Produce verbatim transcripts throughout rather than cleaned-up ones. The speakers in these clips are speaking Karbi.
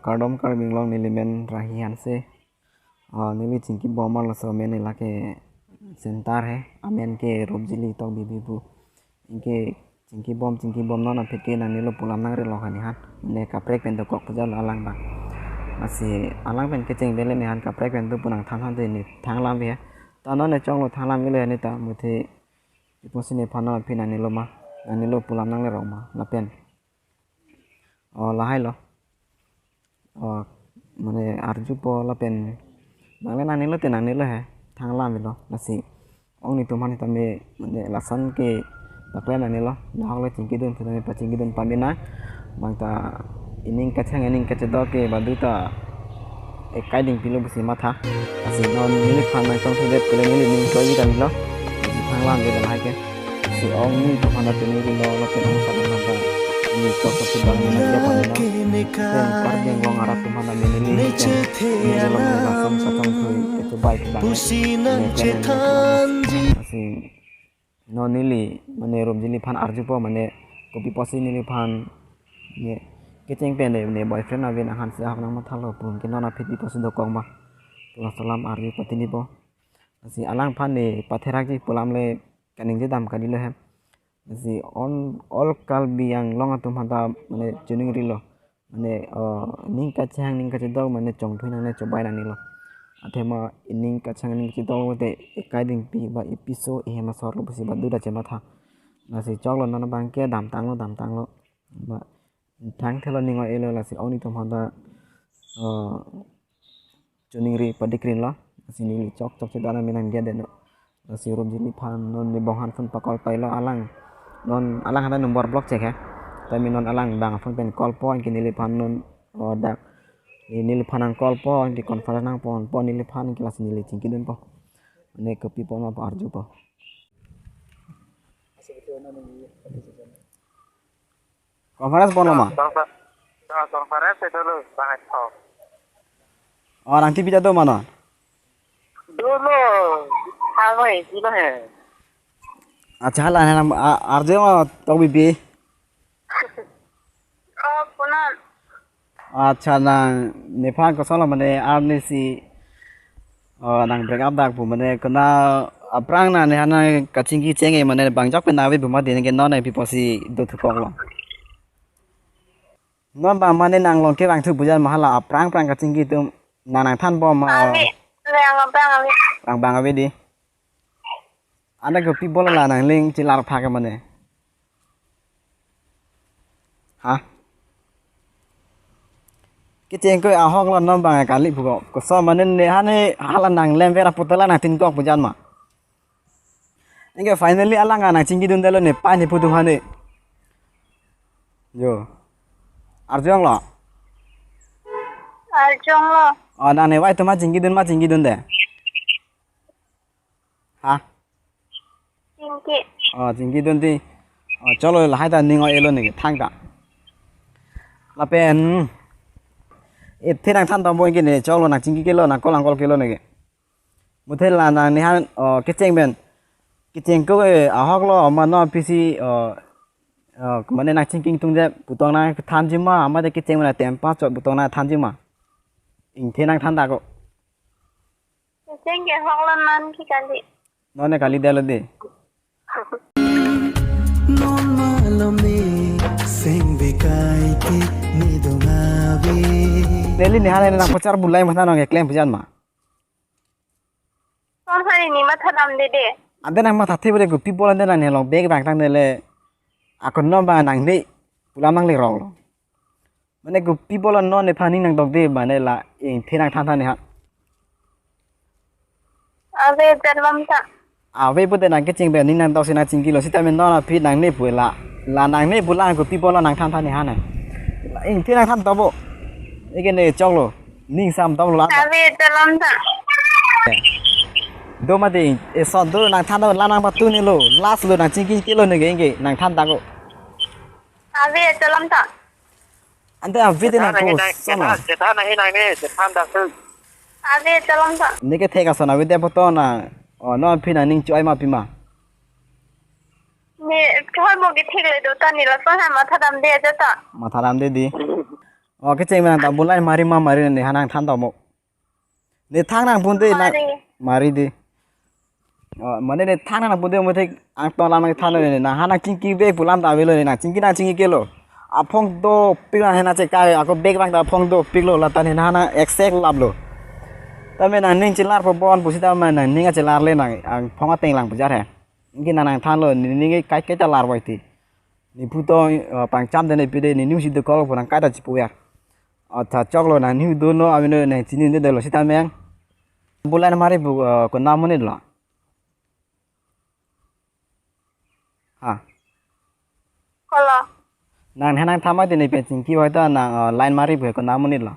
Kardom Karbi Anglong, neli men Rahi Hanse. Ah, neli chingki bom arloso amen lake Sentar he. Amen ke Rumjili Tokbibi pu. Anke chingki bom, chingki bom non aphi ke nangnelo pu alam nangrilo kani han. Ne kaprek pen dokok puja lo alang abang. Lasi alang pen kecheng bele ne han kaprek pen do pu nangthan han de ne thanglam ve he. Ta non ne chonglo thanglam ve le ne ta muthe. Ipo si nephan non aphi nangnelo ma. Nangnelo pu alam nangrilo ma. Lapen. Oh, lahai lo. Oh, mane arjupo lapen. Nangle nangnelo te nangnelo he. Thanglam velo. Lasi ong netum aphan tame mane lason ke bakle nangnelo. Lahok le chingkidun tame pachingkidun pamina. Bang ta ining kachang ining kachedok ke badu ta ekai dingpi lo pusi matha. Lasi non neliphan nangchongthudet pule neli ning choi kami lo. Lasi thanglam velo lahai ke. Si ong netum aphan ta neli lo lapen ong sa aphan ta neli chok chok si bang neli ya pon lo. Pen Karbi Anglong arat atum aphan ta neli pen neli lo neli lason sa chongthui kecho bai ke bang. Neli pen neli si non neli mane Rumjili aphan arjupo mane kopi pusi neliphan ne kecheng pen ne boyfriend ave nang Hanse ahok nangmatha lo pu ke non aphi pi pusi dokok ma. Laso alam arju patinipo. Lasi alangphan ne patherakji pu alam le kaningje dam kali lo he. Lasi on all Karbi Anglong atum aphan ta mane chiningrilo. Mane, uh, ining kachang ining kachedok mane chongthui nangne chobai nangnelo. Athema ining kachang ining kachedok te ekai dingpi ba ipiso ehem asor lo pusi badu ta chematha. Lasi choklo non abang ke damtanglo damtanglo. Ba thangthelo ning o-elo lasi ong netum aphan ta, uh, chiningri padikrinlo. Lasi neli chok chok si dana menang dia deno. Lasi Rumjili aphan non ne bong aphan phone pa call pailo alang. Non alang aphan ta number block chek he. Tame non alang bang phone pen call po anke neliphan non, oh, dak. Ne neliphan nang call po anke conference nangpon po neliphan anke lasi neli chingkidunpo. Ne kopi po ma pa arjupo. Conference ponlo ma? Confer-, ah, conference dolo, bang ito. Oh, nang T V ta do ma non? Dolo, hangoi, dolo he. Acha, hala nang, a-, arjuma Tokbibi. Oh, punan. Acha, nang nephan kosonlo mane arni si, oh, nang break up dak pu mane kona aphrang nang nephan nang kachingki cheng e mane bang jok pen ave pu mati nang ke non ne pi pusi do thukoklo. Non bang mane nang long ke bang thu pujan ma hala aphrang phrang kachingki atum nang nangthan bom ma. Ave, lang bang ave. Lang bang ave di. Anda kopi bol la nangling chilar phak mane. Ha? Kecheng ko ahok lo non bang kali puko. Koson mane ne hane hala nang lemver aputala nang tin kok pujan ma. Anke finally alang nang chingkidun delo ne pa ne putu hane. Yo. Arjong lo. Arjong lo. Oh, nang ne vai tuma chingkidun ma chingkidun de. Ha? Chingki. Oh, chingkidun ti. Oh, cholo lahai ta ning o-elo neke, thangta. Lapen. Ithe nangthan tong bo ke ne, cholo nang chingki kelo, nang kol nang kol kelo neke. Muthe la nang nephan, oh, kecheng pen. Kecheng ko, eh, ahok lo, ma non aphi si, oh, oh, mane nang chingki tungde, putong nangthanji ma, mate kecheng pen atem pa chot putong nangthanji ma. Ingthe nangthan ta ko. Kecheng ke ahok lo non ke kali. Non ne kali delo de. Non malom ne seng bekai ke ne dong ave. Neli nephan nang pachar bulai matha nang keklem pujan ma. Kosonsi ne matha dam de de. Ante nang matha the bre kopi bol ante nang ne long bag bang tang dele. Akon non bang nang ne pulam nang le rong lo. Mane kopi bol non nephan ning nangdok de mane la ingthe nangthan than ne ha. Ave chelom ta. Ave pute nang kecheng pen ning nangdok si nang chingkilo sita men non aphi nang ne pu la. La nang ne pu la kopi bol nangthan than ne ha na. La ingthe nangthan to bo. Eke ne choklo. Ning sam dom lo la. Ave chelom ta. Do mati eson do nangthan do la nang patu ne lo. Last lo nang chingki kilo neke neke nangthan ta ko. Ave chelom ta. Ante ave te nang ko. Chethan nang, sono. Chethan, chethan nang nang ne, chethan dak tu. Ave chelom ta. Neke thek ason ave te poto na. Oh, non aphi nang ning choi ma pi ma. Ne, choi mo ke thek le do ta ne lason ha matha dam de aja ta. Matha dam de di. Oh, kecheng nang ta bulai mari ma mari ne ha nangthan ta mo. Ne thang nangpon te na. Mari. Mari di. Oh, mane ne thang nangpon te mo thek angtong alam nangthan ne nang ha nangchingki bek pu alam ta avelo ne nangchingki nangchingki kelo. Aphong dopik nang hena chekai ako bek bang ta aphong dopiklo lata ne ha nang exact laplo. Tame nangning chelar po bon pusita ma nangning achelar le nang angphong ateng lang pujar he. Nangke nang nangthanlo ne ning kai kai ta lar boi ti. Ne phu to, eh, pangcham de ne pide ne news de call po nang kai ta chipu ya. Atha choklo nang news do no avino nang chinine delo sita meng. Bulai mari pu, eh, konam monit lo. Ha. Kolo. Nang ha nangthan ma te ne pen chingki hoi ta nang, eh, line mari pu konam monit lo.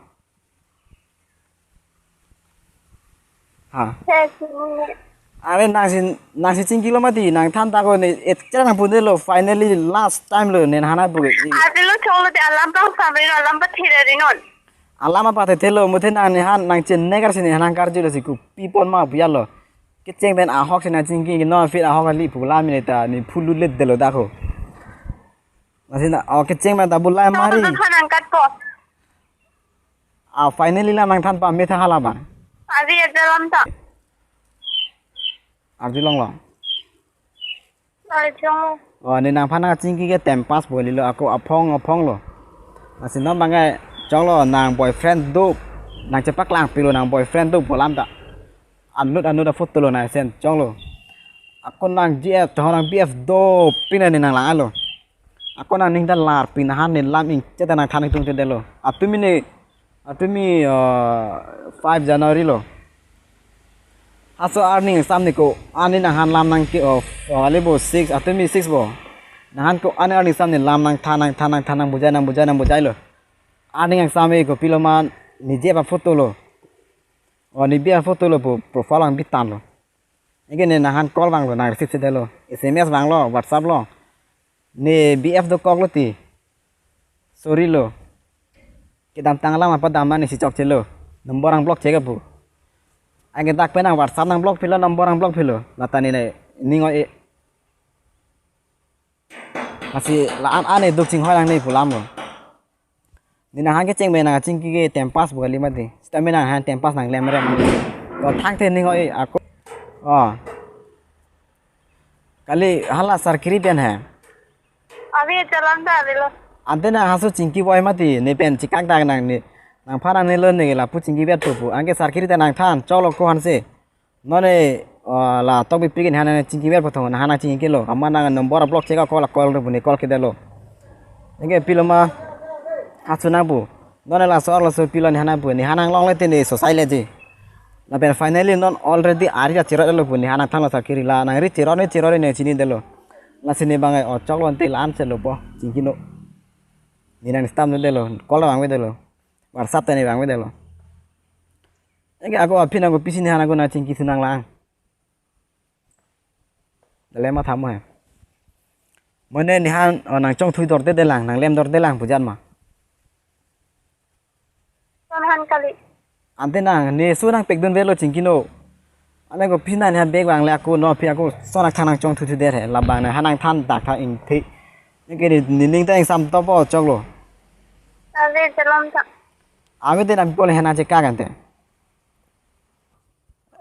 Ha. Yes, yes. Are nangsi nangsi chingkilo mati nangthan ta ko ne et chera nangpon te lo finally last time lo ne ha nangpu. Adi lo choklo te alam pang samri lo alam pathere ri non. Alam apathe thelo mo the nang ne ha nangchennekar si ne ha nangkarjulo si kopi pon ma pu ya lo. Kecheng pen ahok si nangchingki no fit ahok ali pu alam ne ta ne phulu let delo ta ko. Lasi na, oh, kecheng ma ta bulai mari. Tang tang nangkat po. Ah, finally la nangthan pame tha hala ba. Adi aja alam ta. Arjulong lo. Arjulong. Oh, ne nangphan nangchingki ke time pass boli lo ako aphong aphong lo. Lasi non bangai choklo nang boyfriend do. Nang chepaklangpilo nang boyfriend do pu alam ta. Anut anut a photo lo nang send choklo. Ako nang G F, choklo nang B F dopik nang ne nang lang alo. Ako nangning ta lar pin han ne lam ingche ta nangthan tung te delo. Atumi ne, atumi, uh, five January lo. Aso arni sam ne ko, ani nang han lam nangke, oh, oh, ale bo six, atumi six bo. Nang han ko ani arni sam ne lam nangthan nangthan nangthan nangbujai nangbujai nangbujai lo. Arni angsam e kopilo ma ne G F a photo lo. Oh, ne B F a photo lo pu profile ang bitan lo. Eke ne nang han call vanglo, nang receive si delo. S M S vanglo, WhatsApp lo. Ne B F dokoklo ti. Sorry lo. Kedamtang alam apadam nang ne si chokchelo. Number ang block chek apu. Anke dak pen nang WhatsApp nang block philo, number ang block philo. Lata ne ne ning o e. Lasi la-an an eduk chinghoi lang ne pu alam lo. Ne nang han kecheng pen nangchingki ke time pass pu kali mati. Sita me nang han time pass nang lemrem. To thangthe ning hoi ako. Oh. Kali hala sarkiri pen he. Abi jalan ta ave lo. Ante nang haso chingki boi mati ne pen chikak dak nang ne. Nangphan nang ne lo ne lapu chingki bet pu pu. Anke sarkiri ta nangthan choklo ko han se. Non ne, uh, la tok bi pikin hana chingki mer pothong na hana chingki lo. Ama nang number block chek a call call ru buni call kede lo. Neke pilo ma asu nang pu. Non ne laso laso pilo ne hana pu. Ne hana long le te ne sosai le ji. Lapen finally non already ari ra chirot lo pu ne hana thang lo sarkiri la. Nang ri chirot ne chirot ne chini delo. Lasi ne bangai o choklo ante la-an se lo po. Chingki no. Ne nang stam delo. Call vangve delo. WhatsApp ta ne vangve delo. Eke ako aphi nang kopisi ne hana ko nang chingki su nang lang. Dale ma thamo he. Mane ne han, oh, nang chongthui dorte delang, nang lem dorte lang pujan ma. Son han kali. Ante nang, ne su nang pekdun velo chingki no. Ane kopisi nang ne han bek vang le ako no phi ako son nang thang nang chongthui thu der he, labang nang han nang than dak tha ingthi. Eke ne ne ning ta ingsam to po choklo. Ave chelom ta. Ave te nang pol hena cheka kan te.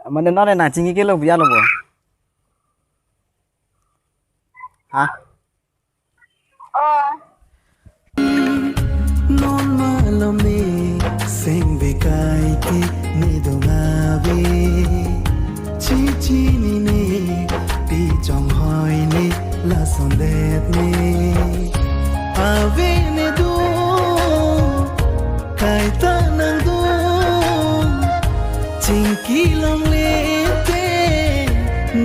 Mane non ne nang chingki kelo biya lo bo. Ha? Oh. Non malom ne seng bekai ke ne dong ave. Chichi ni ne pi chonghoi ne lason det ne. Ave ne do kaita nang do chingki longle te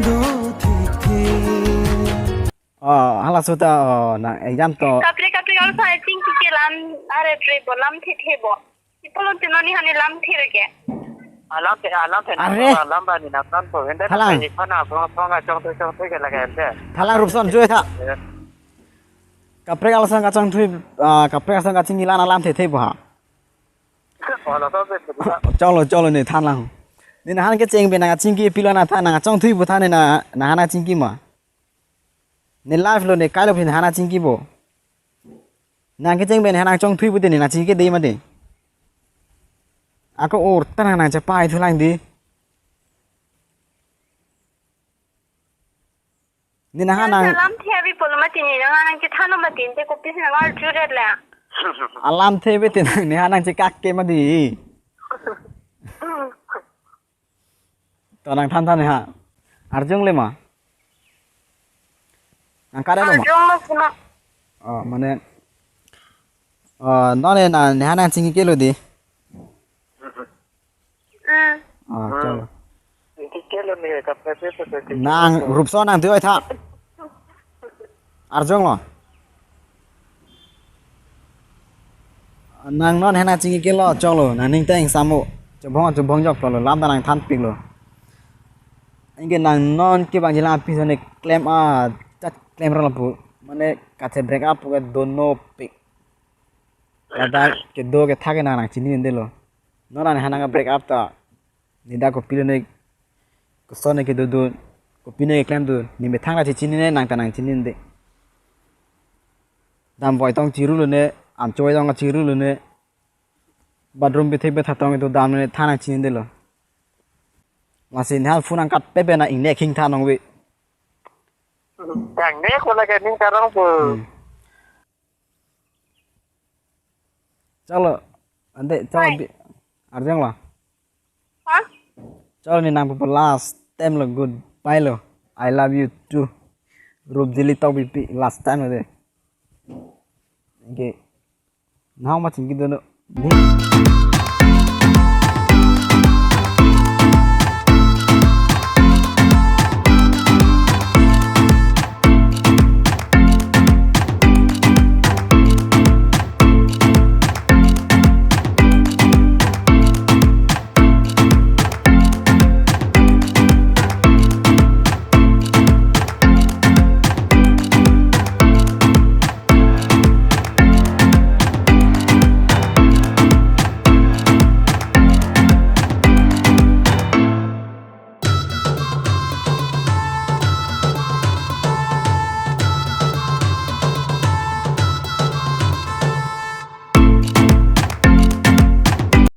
do thik thik. Oh, hala suta, oh, nang exam to. Kaprek kaprek alo sa chingki ke lam are pre bo lam the the bo. Ipolo tino ni hani lam the re ke. Alam the alam the. Are. Alam ba ni na plan po hende. Thalang. Ni khana phong phong a chongthui chongthui ke laga hende. Thalang Rupson joi tha. Eh. Kaprek alo sang kachongthui, ah, kaprek alo sang kachingki lan alam the the bo ha. Choklo, choklo ne than lang. Ne nang han kecheng pen nang chingki pilo nang than nang chongthui pu than ne nang han chingki ma. Ne live lo ne kailo phin han chingki bo. Nang kecheng pen han chongthui pu te ne nang chingki de ma de. Ako or ta nang nangchepai thulang di. Ne nangha nang alam the abi pulo mati ne nangha nangchethanlo mati te kopisi nang arjuret le. Alam the bete nang neha nangchekak ke mati. To nangthan than neha. Arjungle ma? Nangkare lo ma? Arjunglo sima. Oh, mane. Oh, non ne na neha nangchingki kelo di. Hmm. Ah, chalo. Nang rupso nang tuai tha. Arjunglo. Nang non neha nangchingki kelo choklo. Nang ning teng samo. Chobong chobong joklo. Lam ta nangthanpiklo. Anke nang non ke bang jilang api sone klem a chat klem rong lapu. Mane kachet break up ke dono pik. Ladak kedo ketha ke nang nangchinidetlo. Non neha nang break up ta. Ne dak kopilo ne kosonne kedo do. Kopine keklem do. Ne methang la chechinine nang ta nangchinidet. Dam voi tong chirulo ne, amchoi tong chirulo ne. Bathroom bithe betha tong itu dam ne tha nangchinidetlo. Lasi neha phone angkat pepe na ingne khing tha nong ve. Tang ne ko lagi ning karong po. Hmm. Chalo, ante chalo. Hai. Bi-, arjunglo. Ha? Chalo ne nangpo last time lo, goodbye lo. I love you too. Rup jili tok bipi last time lo de. Okay. Nang ma chingki dono. Ding.